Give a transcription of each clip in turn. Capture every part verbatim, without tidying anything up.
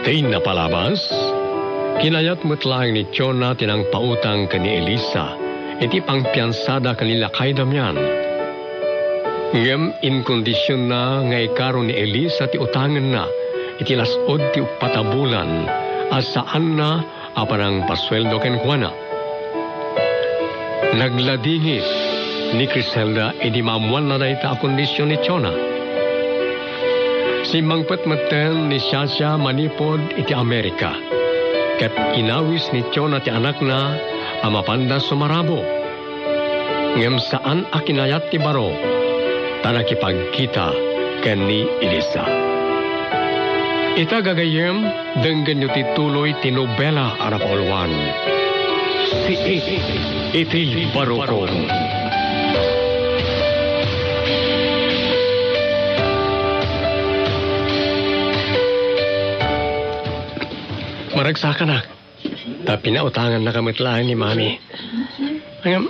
Ti napalabas, kinayat met laeng ni Jonah ti nangpautang ken ni Elisa iti pangpiansada ken ni lakay Damian. Ngem inkondisionna nga ikaro ni Elisa ti utangenna iti las-ud ti uppat a bulan a saanna a panangpasueldo kenkuana. Nagladingit ni Criselda idi maammoanna dayta a kondision ni Jonah. Simmangpet metten ni Shasha manipud iti Amerika, ket inawis ni Jonah ti anakna a mapanda sumarabo. Ngem saan a kinayat ti baro, ta nakipagkita ken ni Elisa. Ita gagayyem, denggenyo ti tuloy ti nobela a napauluan, Siit iti Barukon. Maragsakanak. Ta pinautangannaka met laeng ni Mami. Ngem,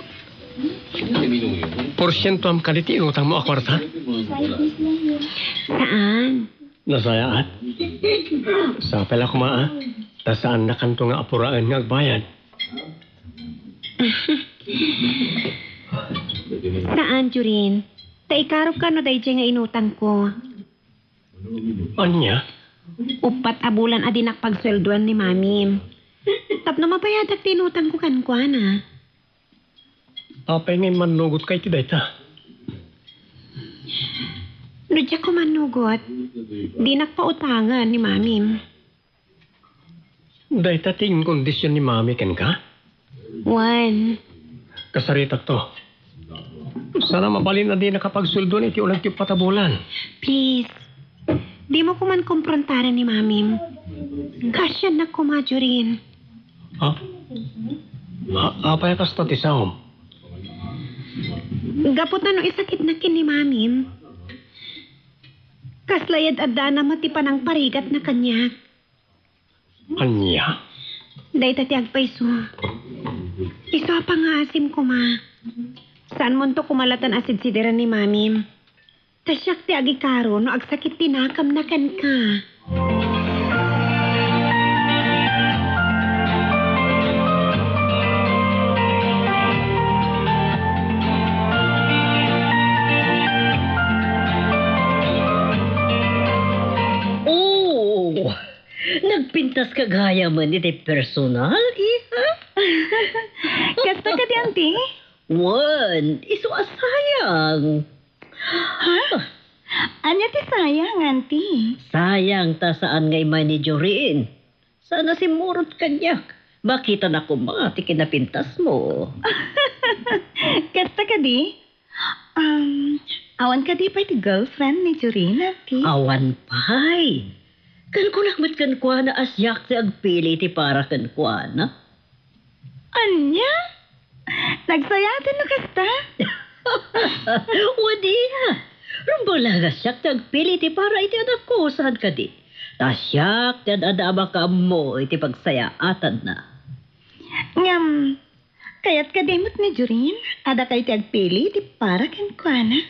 porsientoam kadi ti inutangmo a kuarta? Saan? Nasayaat. Sapay la koma, a. Ta saannakanto nga apuraen nga agbayad. Saan, Jorin. Ta ikarokka no daydiay nga inutangko. Ania? Uppat a bulan a dinak pagsueldoan ni Mamim. Tapno mabayadak ti inutangko kenkuana. Apay nga immannugotka iti dayta? No diak ko mannugot, dinak pautangan ni Mamim. Dayta ti inkondision ni Mami kenka? Wen. Kasaritakto. Saan a mabalin a dinaka pagsueldoan iti uneg ti uppat a bulan. Please. Dimo koman komprontaran ni Mamim. Kaasiannak koma, Jorin. Ha? A-, apay a kasta ti saom? Gapu ta no isakitnak ken ni Mamim, kasla yad-addana met ti panangparigatna kaniak. Ania? Dayta ti agpayso. Isu a pangngaasim koma. Saanmonto koma latta a sidsidiren ni Mamim. Ta siak ti agikaro no agsakit ti nakamna kenka. Oh! Nagpintaska gayamen iti personal, iha? Kasta kadi, Auntie? Wen, isu a sayang. Ha? Ania ti sayang, Auntie? Sayang ta saan nga immay ni Jorin. Saan a simmurot kaniak. Makitana koma ti kinapintasmo. Kasta kadi? Um, awan kadi pay ti girlfriend ni Jorin, Auntie? Awan pay. Ken kunak met kenkuana a siak ti agpili iti para kenkuana. Ania? Nagsayaten no kasta? Wen, iha. Rumbeng laeng a siak ti agpili iti para iti anakko, saan kadi? Ta siak ti ad-adda a makaammo iti pagsayaatanna. Ngem, kayat kadi met ni Jorin a dakay ti agpili iti para kenkuana?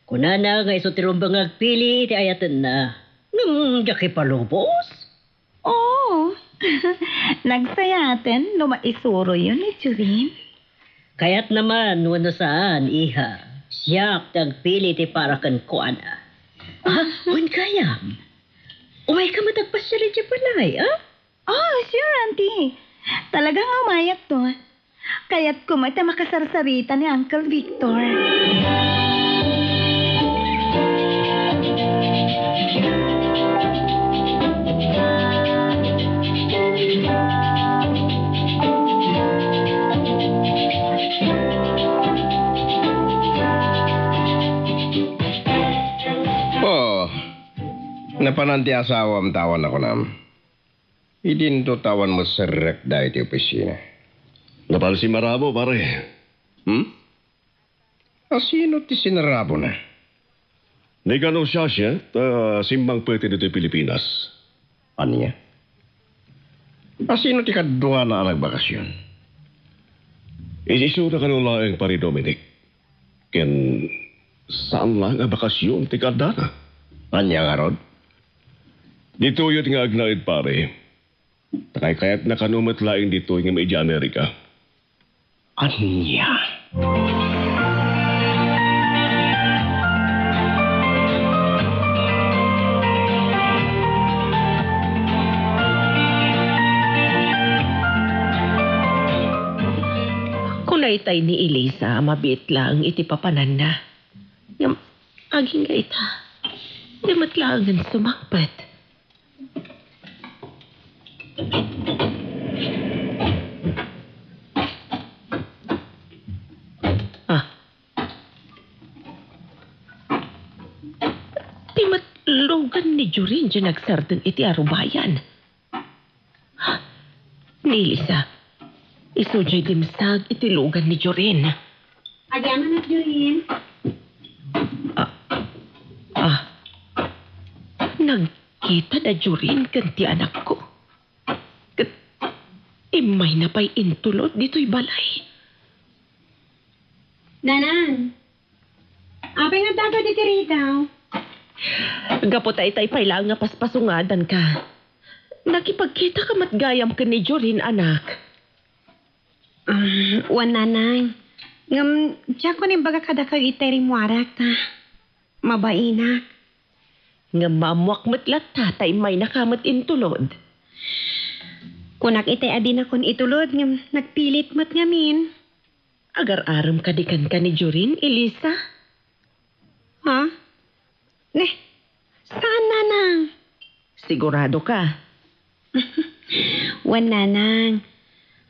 Kunana nga isu ti rumbeng nga agpili iti ayatenna. Ngem, diak ipalubos? Oo. Nagsayaten no maisuroyo ni Jorin. Kayatna man wenno saan, iha. Siak ti agpili ti para kenkuana. Ah, wen gayam. Umayka met agpasiar idiay balay, ah? Oh, sure, Auntie. Talaga nga umayakto. Kayatko met a makasarsarita ni Uncle Victor. Oh, napanan ti asawam ta awan nakunam. Idinto ta awan met serrekda iti opisina. Napan simarabo, pare. Hmm? A sino ti sinarabona? Ni Gano Shasha, ta simmangpet ditoy Pilipinas. Ania? A sino ti kaduana a nagbakasyon? Isuna kano laeng, Pare Dominic. Ken saan laeng a bakasyon ti kaaddana. Ania ngarud? Ditoy nga agnaed, pare. Ta kaykayatna kano met laeng ditoy ngem idiay Amerika. Ania? Kuna itay ni Elisa a mabiit laeng iti papananna. Ngem agingga ita, di met laengen sumangpet. Ah. Ti met lugan ni Jorin diay nagsardeng iti arubayan. Ni Elisa, isu diay dimsag iti lugan ni Jorin. Agyamanak, Jorin. Ah, ah. Nagkita da Jorin ken ti anakko. Ket immayna pay intulod ditoy balay. Nanang, apay nga adda ditoy rigaw? Gapu ta itay pay laeng nga paspasungadanka. Nakipagkitaka met gayam ken ni Jorin, anak. Um, wen, Nanang. Ngem, diakon imbaga kadakayo itay rimmuarak ta mabainak. Ngem maammoak met latta ta immaynaka met intulod. Kunak itay a dinakon itulod, ngem nagpilit met ngamin. Agar-arem kadi kenka ni Jorin, Elisa? Ha? Ne, saan, Nanang? Sigurado ka? Wen, Nanang.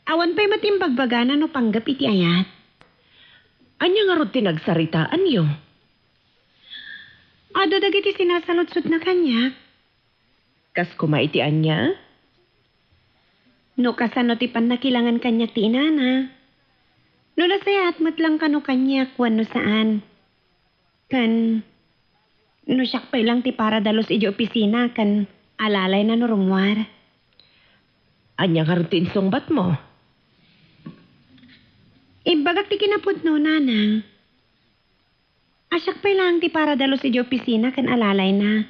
Awan pay met imbagbagana no panggep iti ayat. Ania ngarud ti nagsaritaanyo? Adda dagiti sinalsaludsodna kaniak. Kas koma iti ania? No kasano ti pannakilangan kaniak ti inana? No nasayaat met lang kano kaniak wenno saan? Ken no siak pay lang ti paradalus idiay opisina ken alalayna no rummuar? Ania ngarud ti insungbatmo? Imbagak ti kinapudno, Nanang. A siak pay laeng ti paradalus idiay opisina ken alalayna.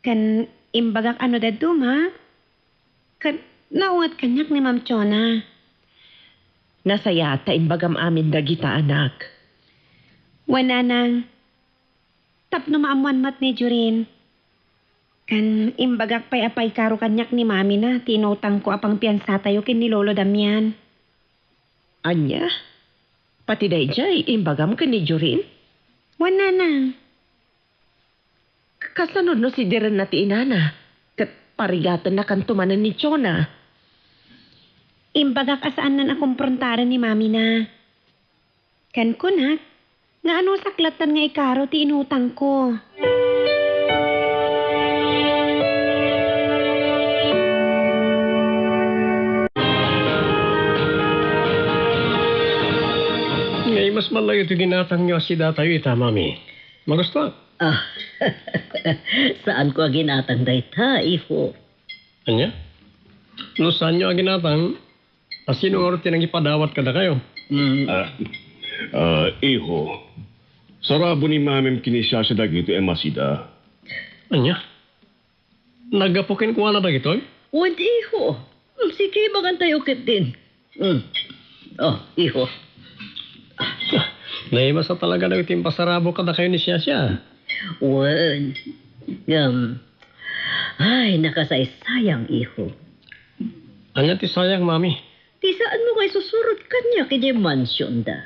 Ken imbagak a no dadduma, ket naunget kaniak ni Ma'am Chona. Nasayaat ta imbagam amin dagita, anak. Wen, Nanang, tapno maammoan met ni Jorin. Ken imbagak pay a paikaro kaniak ni Mamina ti inutangko a pangpiansatayo ken ni Lolo Damian. Ania? Pati daydiay, imbagam ken ni Jorin? Wen, Nanang. Kasano no sidirenna ti inana, ket parigatennakanto manen ni Chona? Imbagak a saannan a komprontaran ni Mamina. Ken kunak, nga anusak lattan nga ikaro ti inutangko. Ngay, mas malayo ti ginatangyo a sidatayo ita, Mami. Magusto? Ah, saanko a ginatang dayta, iho. Ania? No saanyo a ginatang, a sino ngarud ti nangipadawat kadakayo? Mm. Ah, ah, iho, sarabo ni Mamim ken ni Shasha dagitoy a masida. Ania? Naggapu kenkuana dagitoy? Wen, iho. Mm, sige, ibagantayo ketdin. Mm. Oh, iho. Ah, naimasa talaga dagiti impasarabo kadakayo ni Shasha. Wen, ngem, ay, nakasaysayang, iho. Ania ti sayang, Mami? Ti saanmo nga isusurot kaniak idiay mansionda.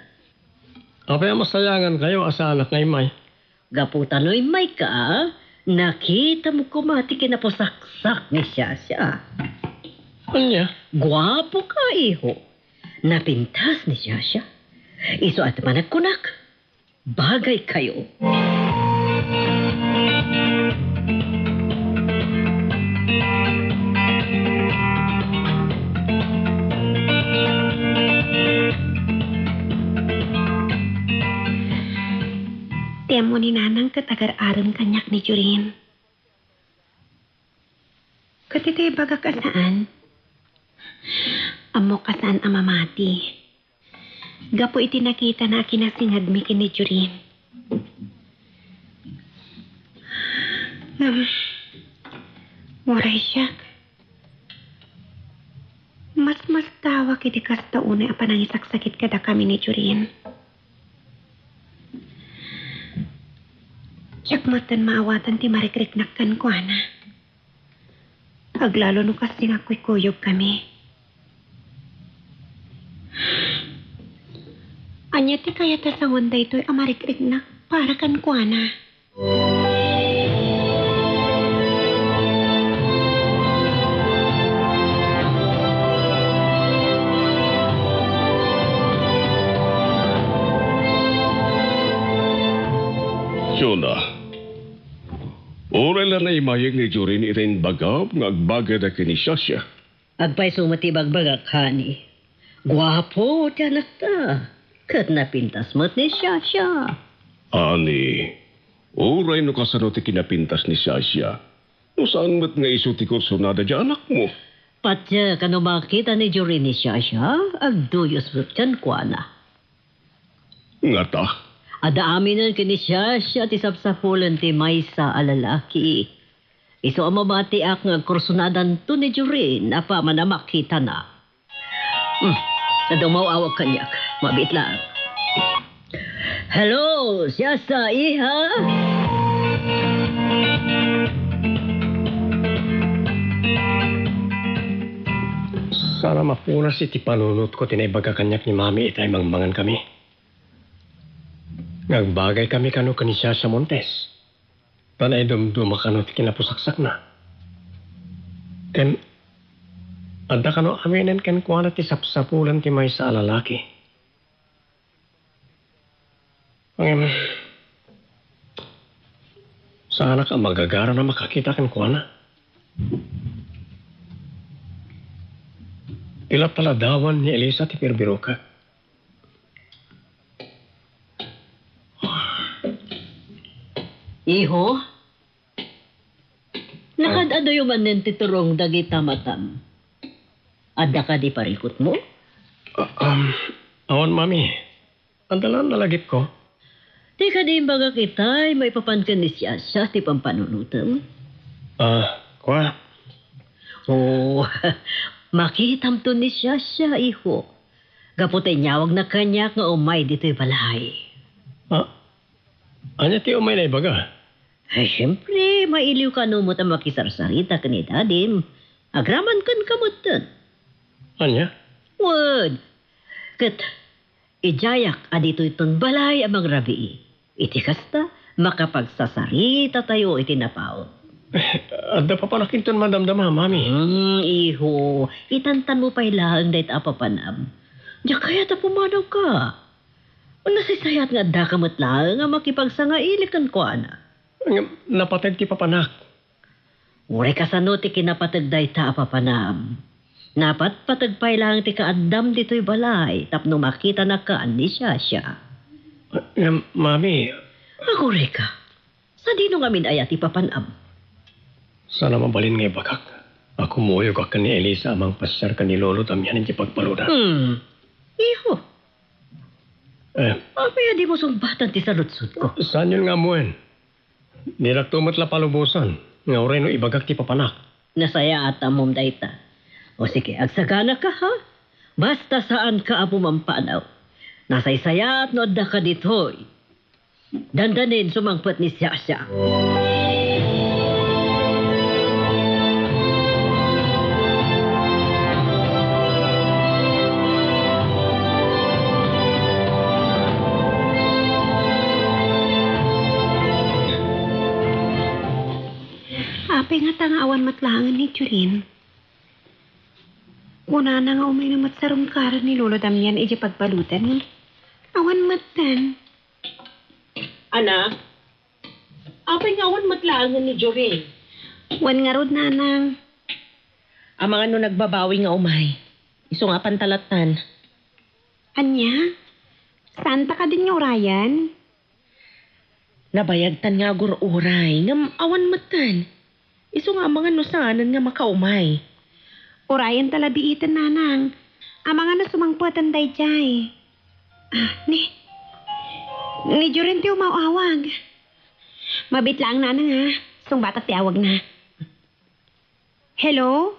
Apay a masayangankayo a saanak nga immay? Gapu ta no immayka, nakitam koma ti kinapusaksak ni Shasha. Ania? Guapoka, iho. Napintas ni Shasha. Isu a ti panagkunak, bagaykayo. Ti ammo ni Nanang ket agar-arem kaniak ni Jorin. Ket iti ibagak a saan, ammok a saan a mamati. Gapu iti nakitana a kinasingedmi ken ni Jorin. Ngem, Uray siak, mas mastawak iti kasta unay a panangisaksakit kadakami ni Jorin. Diak metten maawatan ti marikriknak kenkuana. Aglalo no kasdi nga agkuykuyogkami. Ania ti kayat a sanguan daytoy a marikriknak para kenkuana? Jonah, uray la naimayeg ni Jorin iti imbagam nga agbagada ken ni Shasha. Agpayso met ti ibagbagak, honey. Guapo ti anakta, ket napintas met ni Shasha. Honey, uray no kasano ti kinapintas ni Shasha, no saan met nga isu ti kursunada ti anakmo. Patiek a no makita ni Jorin ni Shasha, agduyos met kenkuana. Ngata? Adda aminen ken ni Shasha ti sapsapulen ti maysa a lalaki. Isu a mabatiak nga agkursunadanto ni Jorin apaman a makitana. Hmm. Adda umaw-awag kaniak. Mabiit laeng. Hello, Shasha, iha? Saan a mapunas iti panunotko ti naibaga kaniak ni Mami iti mangmangan kami. Nga agbagay kami kano ken ni Shasha Montes. Ta naidumduma kano ti kinapusaksakna. Ken adda kano aminen kenkuana ti sapsapulen ti maysa a lalaki. Ngem, saanak a magagarana a makakita kenkuana. Ti latta ladawan ni Elisa ti birbirokak. Iho, nakaad-adayo manen ti turong dagita matam. Adda kadi parikutmo? Ah, um, awan, Mami. Adda la nalagipko. Ti kadi imbagak itay, maipapan ken ni Shasha ti pampanunotem? Ah, kua. Oh, makitamto ni Shasha, iho. Gapu ta inyawagna kaniak nga umay ditoy balay. Ah, ania ti umayna ibaga? Ay, siempre, mailiw kano met a makisarsarita ken ni Dadim. Agraman kenka metten. Ania? Wen, ket idiayak a ditoyton balay a mangrabii. Iti kasta, makapagsasaritatayo iti napaut. Adda papanak inton madamdama, Mami. Hmm, iho, itantanmo pay laeng dayta a papanam. Diak kayat a pumanawka. Nasaysayaat nga addaka met laeng a makipagsangaili kenkuana. Ngem napateg ti papanak. Uray kasano ti kinapateg dayta a papanam. Napatpateg pay laeng ti kaaddam ditoy balay tapno makitanaka ni Shasha. Ngem, Mami. Agurayka. Sadino ngamin aya ti papanam? Saan a mabalin nga ibagak a kumuyogak ken ni Elisa a mangpasiar ken ni Lolo Damian iti pagbaludan. Hmm. Iho. Eh. Apay a dimo sungbatan ti saludsodko? Saanyon nga ammoen. Didakto met la palubosan nga uray no ibagak ti papanak. Nasayaat a ammom dayta. O sige, agsaganaka, ha? Basta saanka a pumampanaw. Nasaysayaat no addaka ditoy. Dandanin sumangpet ni Shasha. Apay ngata nga awan met laengen ni Jorin? Kunana nga umayna met sarungkaren ni Lolo Damian idiay pagbaludan. Awan metten. Anak, apay nga awan met laengen ni Jorin? Wen ngarud, nanang. Amangan no nagbabawi nga umay. Isu nga apan talattan. Ania? Saanta kadin nga urayan? Nabayagtan nga agur-uray, ngem awan metten. Isu nga amangan no saanen nga makaumay. Urayen ta la biiten, nanang. Amangan no sumangpeten daydiay. Ah, ni, ni Jorin ti umaw-awag. Mabiit laeng, nanang, ha. Sungbatak ti awagna. Hello?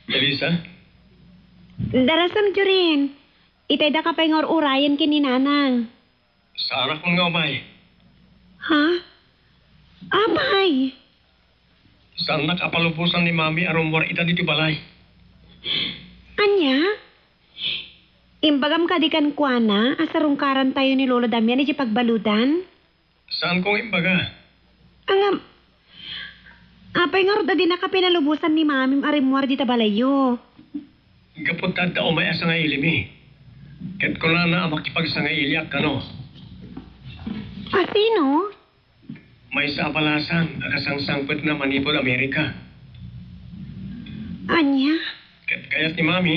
Elisa? Darasam, Jorin. Itay daka pay nga ur-urayen ken ni Nanang. Saanakon nga umay. Ha? Apay? Saannak a palubosan ni Mami a rummuar ita ditoy balay. Ania? Imbagam kadi kenkuana a sarungkarantayo ni Lolo Damian idiay pagbaludan? Saanko nga imbaga. Ngem, apay ngarud a dinaka pinalubosan ni Mamim a rimmuar dita balayyo? Gapu ta adda umay a sangailimi. Ket kunana a makipagsangailiak kano. A sino? Maysa a balasan a kasangsangpetna manipud Amerika. Ania? Ket kayat ni Mami,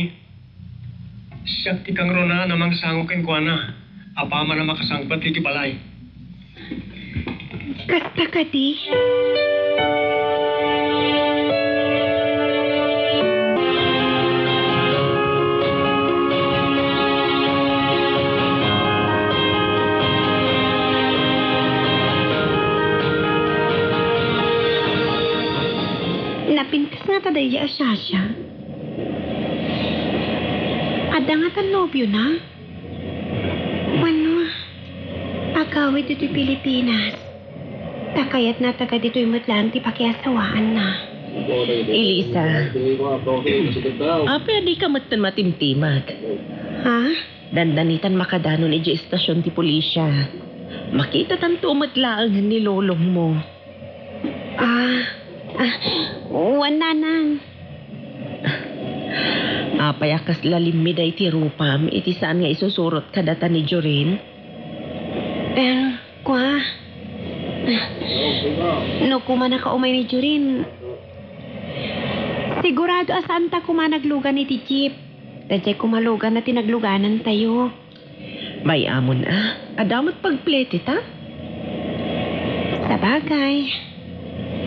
siak ti kangrunaan a mangsango kenkuana apaman a makasangpet iti balay. Kasta kadi? Napintas ngata daydiay a Shasha? Adda ngata nobiona? Wenno, agawid ditoy Pilipinas. Ta kayatna a taga ditoy met laeng ti pakiasawaanna. Elisa, apay a dika metten matimtimag? Ha? Dandanitan makadanon idiay estasion ti pulisia. Makitatanto met laeng ni lolongmo. Ah, ah, wen, Nanang. Apay a kasla limmida iti rupam iti saan nga isusurot kadata ni Jorin? Em, kua. No kumanaka umay ni Jorin, sigurado a saanta koma naglugan iti jeep. Daydiay koma luganna ti nagluganantayo. Bay-amon a, adda met pagpleteta? Sabagay.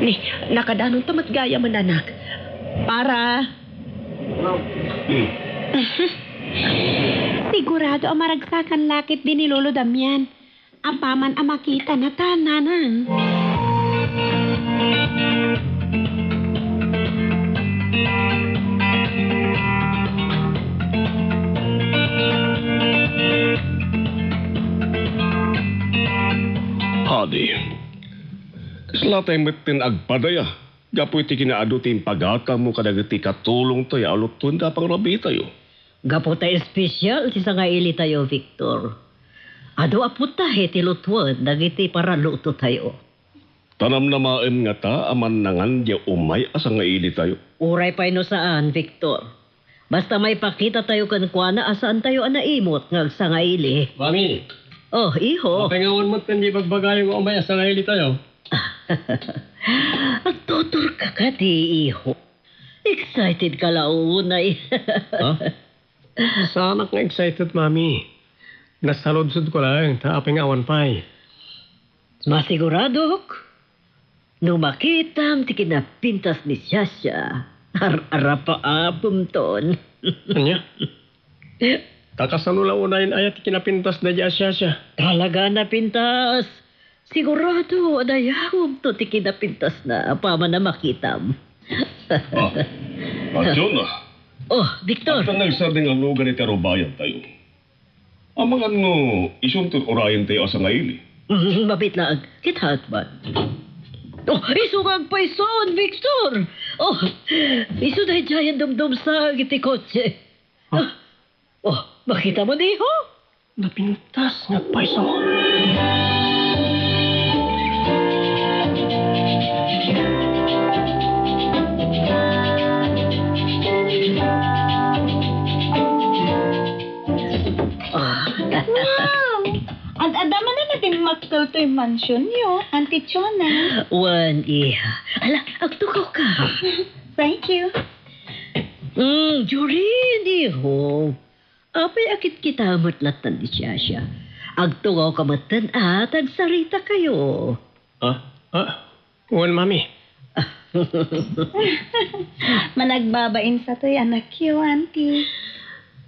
Ni, nakadanonta met gayamen, anak. Para. Hmm. Sigurado a maragsakan la ketdi ni Lolo Damian. Apaman a makitana ta, Nanang. Adi, kaslatay metten agpadaya gapu iti kinaadu ti impagatammo kadagiti katulongtayo a lutuen ti pangrabitayo. Gapu ta espesial ti sangailitayo, Victor. Adu a putahe ti lutuen dagiti paralutotayo. Ta namnamaem ngata a mannangan diay umay a sangailitayo? Uray pay no saan, Victor. Basta maipakitatayo kenkuana a saantayo a naimut nga agsangaili. Mami! Oh, iho. Apay nga awan met ti ibagbagayo nga umay a sangailitayo? Agtuturka kadi, iho. Excited ka la unay. Ha? Saanak nga excited, Mami. Nasaludsodko laeng ta apay nga awan pay. Masiguradok, no makitam ti kinapintas ni Shasha, ar-arapaapemton. Ania? Ta kasano la unayen aya ti kinapintas daydiay a Shasha? Talaga a napintas. Sigurado a dayawemto ti kinapintasna apaman a makitam. Ah, Jonah. Oh, Victor. Adda nagsardeng a lugan iti arubayantayo. Amangan no isunto ti urayentayo a sangaili. Mm, mabiit laeng. Kitaek man. Oh, isu nga agpayson, Victor! Oh, isu daydiay a dumdumsang iti kotse. Ha? Oh, makitam, iho? Napintas nga agpayso. Ah. Wow! Ad-adda manen a dimmakkel toy mansionyo, Auntie Chona. Wen, iha. Ala, agtugaw ka. Thank you. Mm, Jorin, iho. Apay a kitkita met latta ni Shasha? Agtugawka metten a ta agsaritakayo. Ah, ah, wen, Mami. Managbabain sa toy anakyo, Auntie.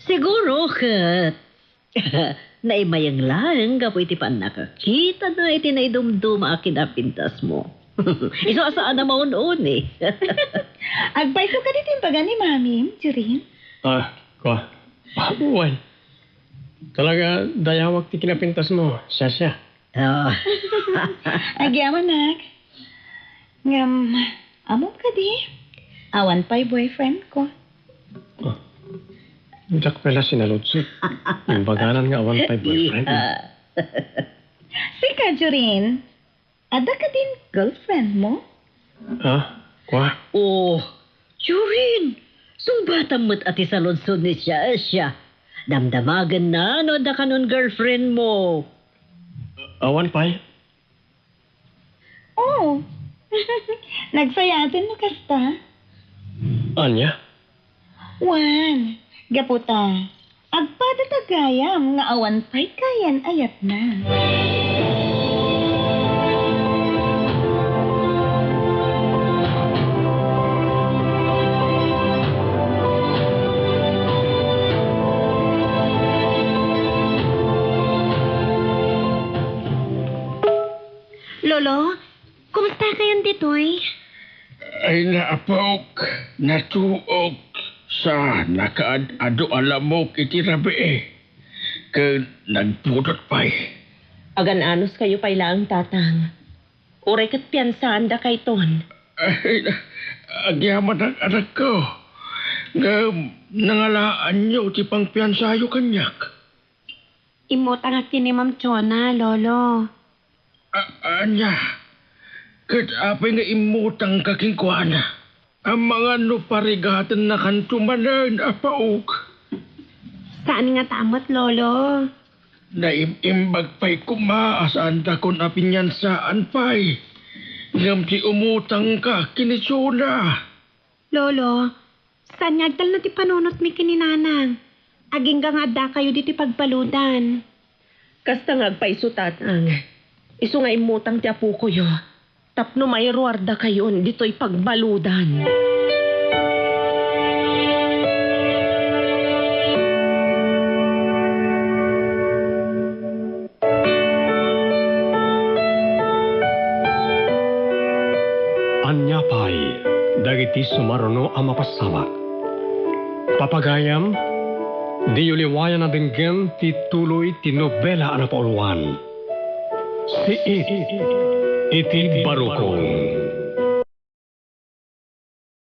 Siguro ket naimayeng laeng gapu iti pannakakitana iti naidumduma a kinapintasmo. Isu a saan a maun-uni. Agpayso kadi ti imbaga ni Mami, Jorin? Ah, kua. Wen. Talaga, dayawak ti kinapintasmo, Shasha. Ah. Agyamanak. Ngem, ammom kadi? Awan pay boyfriend ko. Oh. Diak pay la sinaludsod. Imbaganan nga awan pay boyfriend. Sika, Jorin, adda kadin girlfriend mo? Ha? Kua? Oh, Jorin, sungbatam met a ti saludsod ni Shasha. Damdamagenna no adda kanon girlfriend mo. Awan pay? Oh. Nagsayaten no kasta? Ania? Wen, gapu ta, agpadata gayam nga awan pay kayan a yatna. Lolo, kumusta kayon ditoy? Ay, naapok, natuok, sa nakaad-adu a lamok iti rabii, ken nagpudot pay. Agan-anos kayo pay laeng, Tatang. Uray ket piansaandakayton. Ay, agyamanak, anakko. Ngem nangalaanyo ti pangpiansayo kaniak. Immutangak ken ni Ma'am Chona, Lolo. A-, ania? Ket apay nga immutangka kenkuana? Amangan no parigatennakanto manen, apaok. Saan ngata met, Lolo. Naim-imbag pay koma a saandakon a piniansaan pay. Ngem ti umutangka ken ni Chona. Lolo, saan nga agtalna ti panunotmi ken ni Nanang? Agingga nga addakayo ditoy pagbaludan. Kasta nga agpayso, Tatang. Isu nga immutang ti apokoyo tapno mairuardakayon ditoy pagbaludan. Ania pay dagiti sumaruno a mapasabak? Papagayam, diyo liwayan a denggen ti tuloy ti nobela a napauluan, Siit iti Barukong.